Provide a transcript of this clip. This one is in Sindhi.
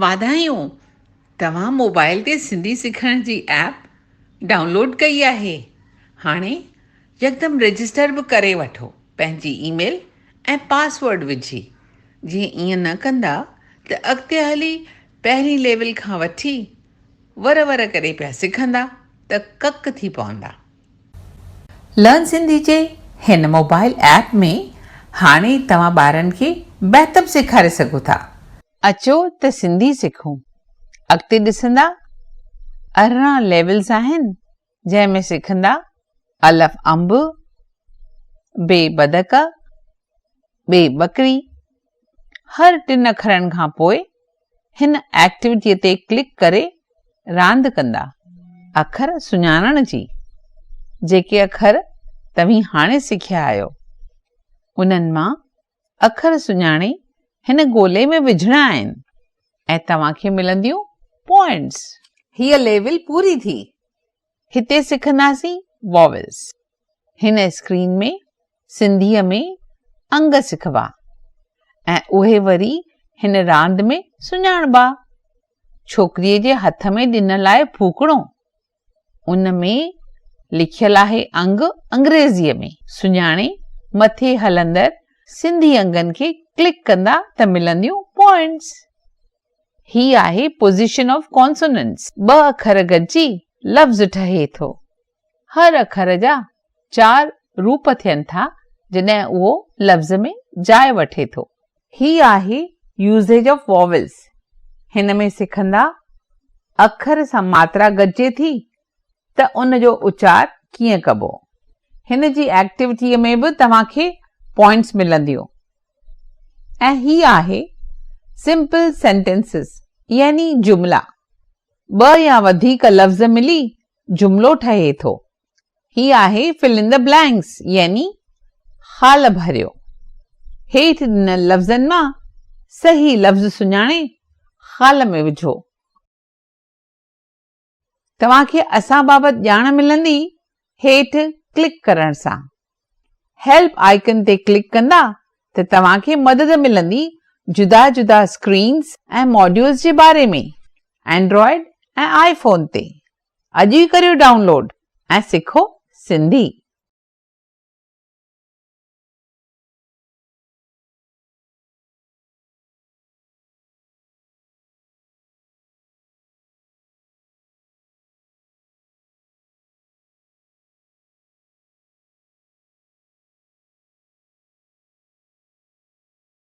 واڌايون! توهان موبائل تي سنڌي سکڻ جي ايپ ڊائونلوڊ ڪئي آهي. هاڻي يڪدم رجسٽر به ڪري وٺو پنهنجي اي ميل ۽ پاسورڊ وجهي. جي ائين نه ڪندا ته اڳتي هلي پهرين ليول کان وٺي ور ور ڪري پيا سکندا ته ڪڪ ٿي پوندا. لرن سنڌي جي هن موبائل ايپ ۾ هاڻي توهان ٻارن کي بهتر سيکاري سگهو ٿا. اچو ته سنڌي سکون. اڳتي ڏسندا 18 ليولز آهن جنهن ۾ سکندا الف انب، بي بدڪ، ٻي ٻڪري. هر ٽن اکرن کان پوء هن ايڪٽيوٽيء تي ڪلڪ ڪري راند ڪندا اکر سڃاڻڻ جي. جيڪي اکر توهين هاڻي سکيا آهيو، انهن مان اکر سڃاڻي هن گولي ۾ وجهڻا آهن ۽ توهان کي ملنديون پوائنٽس. هيء ليول پوري ٿي. هتي سکنداسين واولز. هن اسڪرين ۾ سنڌيء ۾ انگ سکبا ۽ اهي وري هن راند ۾ سڃاڻبا. ڇوڪريء جي هٿ ۾ ڏنل آهي ڦوڪڻو. ان ۾ لکيل آهي انگ انگريزيء ۾. سڃاڻي مٿي هلندڙ سنڌي انگن کي ڪلڪ ڪندا ته ملنديون پوائنٽس. هي آهي پوزيشن آف ڪانسوننٽس. ٻه اکر گڏجي لفظ ٺهي ٿو. هر اکر جا چار روپ ٿين ٿا جڏهن اهو لفظ ۾ جاء وٺي ٿو. هي آهي يوزيج آف واولز. هن ۾ سکندا اکر سان ماترا گڏجي ٿي ته ان جو اچار ڪيئن ڪبو. هن جي ايڪٽيوٽيء ۾ به توهان کي پوائنٽس ملنديون. ۽ هي آهي سمپل سينٽينسز يعني جملا. ٻه يا وڌيڪ لفظ ملي جملو ٺهي ٿو. هي آهي Fill in the blanks يعني خال ڀريو. هيٺ ڏنل لفظن مان صحيح لفظ سڃاڻي خال ۾ وجهو. توهان کي اسان بابت ڄاڻ ملندي هيٺ ڪلڪ ڪرڻ سان. هيلپ آئيڪن تي ڪلڪ ڪندا ته توهان کي مدد ملندي جدا جدا اسڪرينز ۽ ماڊيولز جي باري ۾ اينڊرائيڊ ۽ آئي فون تي. اڄ ئي ڪريو ڊائونلوڊ ۽ سکو سنڌي.